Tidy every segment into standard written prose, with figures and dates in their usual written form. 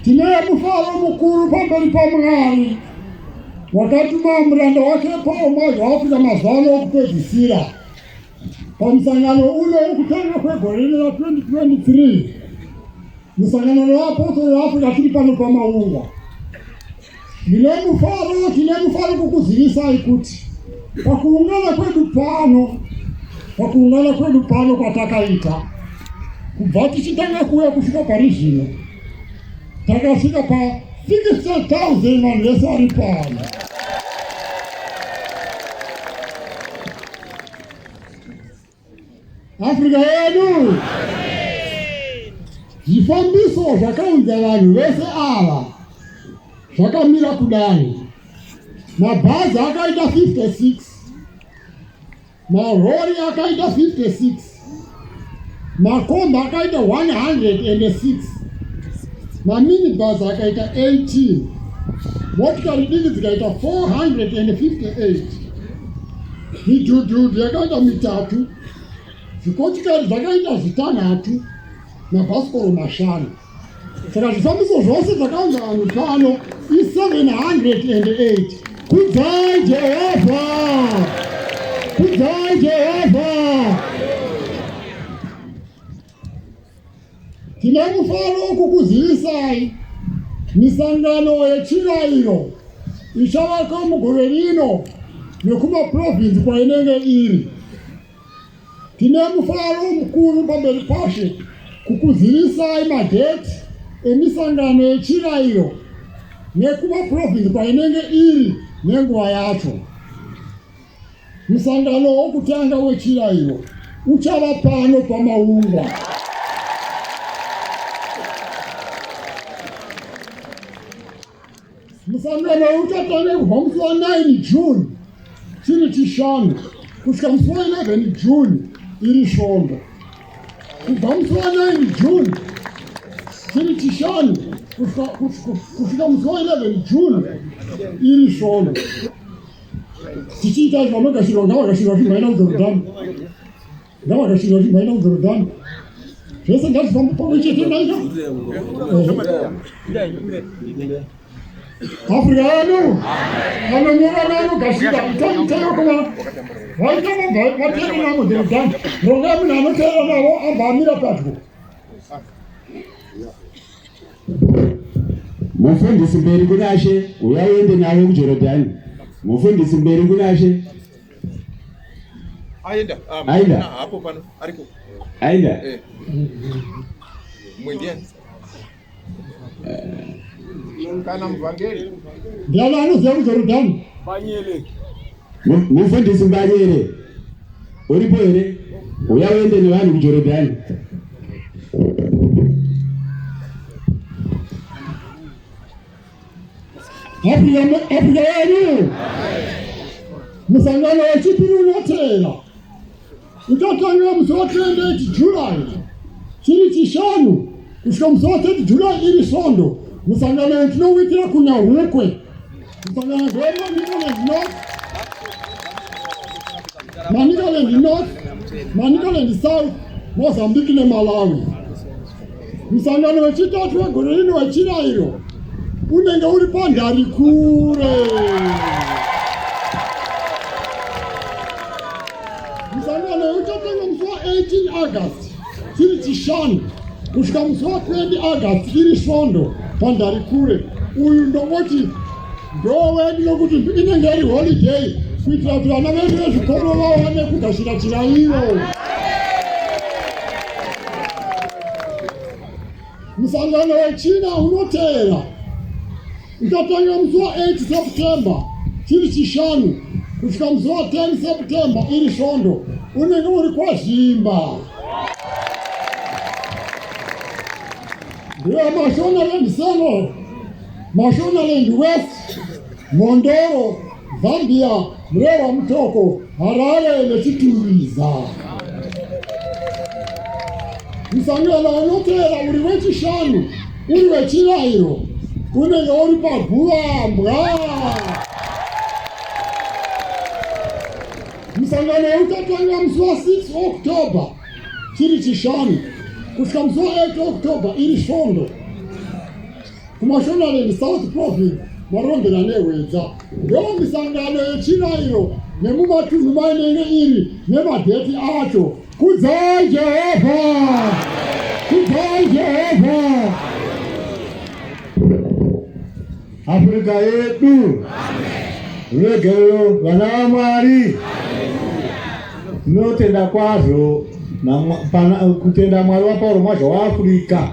Tine mufaro mukuru pamberi paMwari wakatuma muranda wake Paul Mwazha waAfrica mazuva ano okupedzisira pamusangano uno wokutanga kwegore rino ra 2023 musangano wevapostori veAfrica tiri pano paMaungwa. Ndine mufaro, tine mufaro kukuzivisai kuti pakuungana kwedu pano, pakuungana kwedu pano kwatakaita kubva tichitanga kuuya kusvika pari zvino, takasvika pa 60,000 vanhu vese vari pano. Afrika yedu zvifambiso zvakaunza vanhu vese ava zvakamira kudai. Mabhazi akaita 56, marori akaita 56, makombi akaita 106, maminibus akaita 18, motikari diki dzikaita 458. Midhudhudhu yakaita mitatu, zvikochikari zvakaita zvitanhatu mabhasikoro mashanu. Saka zvifambiso zvose zvakaunza vanhu pano i708. Kudzai Jehovha! Kudzai Jehovha! Tine mufaro wokukuzivisai misangano yechirayiro ichavako mugore rino nekumapurovhinzi kwainenge iri. Tine mufaro mukuru pamberi paShe kukuzivisai madheti emisangano yechirayiro nekumapurovhinzi kwainenge iri nenguva yacho. Musangano wokutanga wechirayiro uchava pano paMaungwa. Musangano uchatanga kubva musi wa 9 June chiri Chishanu kusvika musi wa 11 June iri Svondo. Kubva musi wa 9 June chiri Chishanu kusvika musi wa 11 June iri Svondo. Tichiita izvo vanogashirwa ngavagashirwa vachimhanya kuJorodhani, ngavagashirwa vachimhanya kuJorodhani. Zvese ngazvifambe pamwe chete naika Afrika yedu vanonyora vanogashira itayo kuma vaita vabva vateera navo Jorodhani, rongai munhu anoteera navo abva amira padyo. Mufundisi mberi kunashe, uya uende navo kuJorodhani. Mufundisi mberi kunashe. Aenda. Ah, Aenda. Hapo pano ariko. Aenda. Eh. Mwe ndiani? Kana muvhangeri. Ndiani anoziva kuJorodhani? Banyele. Mufundisi Mbanyele. Uripo here? Uya uende nevanhu kuJorodhani. Afrika yedu musangano wechipiri unoteera uchatanga musi wa 28 July chiri Chishanu kusvika musi wa 30 July iri Svondo. Musangano uyu tinouitira kuNyahukwe. Musangano ndeweManicaland North, Manicaland North, Manicaland South, Mozambique neMalawi. Musangano wechitatu wegore rino wechirayiro unenge uri pandari kure. Musangano uchatanga musi wa 18 August chiri Chishanu kusvika musi wa 20 August iri Svondo pandari kure. Uyu ndongoti ndowedu nokuti inenge iri holiday kuitira kuti vana vedu vezvikoro vawane kugashira chirayiro. Musangano wechina unoteera uchatanga musi wa 8 September chiri Chishanu kusvika musi wa 10 September iri Svondo unenge uri kwaZvimba. Ndiyo Mashonaland Central, Mashonaland West, Mhondoro, Zambia, Mrewa Mutoko, Harare neChitungwiza. Musangano unoteera uri weChishanu uri wechirayiro unenge uri paGuvambwa. Musangano uchatanga musi wa 6 October chiri Chishanu kusvika musi wa 8 October iri Svondo. kuMashonaland South Province, Marondera neHwedza. Ndo misangano yechirayiro nemumatunhu mainenge iri nemadheti acho. Kudzai Jehovha! Kudzai Jehovha! Afrika yedu ruregerero vana vaMwari tinotenda kwazvo kutenda Mwari waPauro Mwazha waAfrica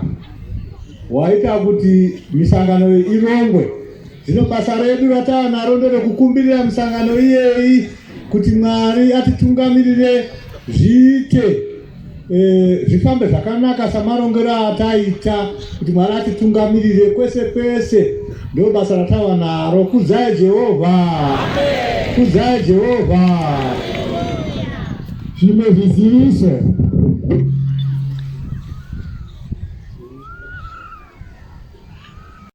waita kuti misangano irongwe. Zvino basa redu ratava naro nderekukumbirira misangano iyeyi kuti Mwari atitungamirire zviite e, zvifambe zvakanaka samarongero ataita kuti Mwari atitungamirire kwese kwese. Ndo basa ratava naro. Kudzai Jehovha, kudzai Jehovha. Zvimwe zviziviso.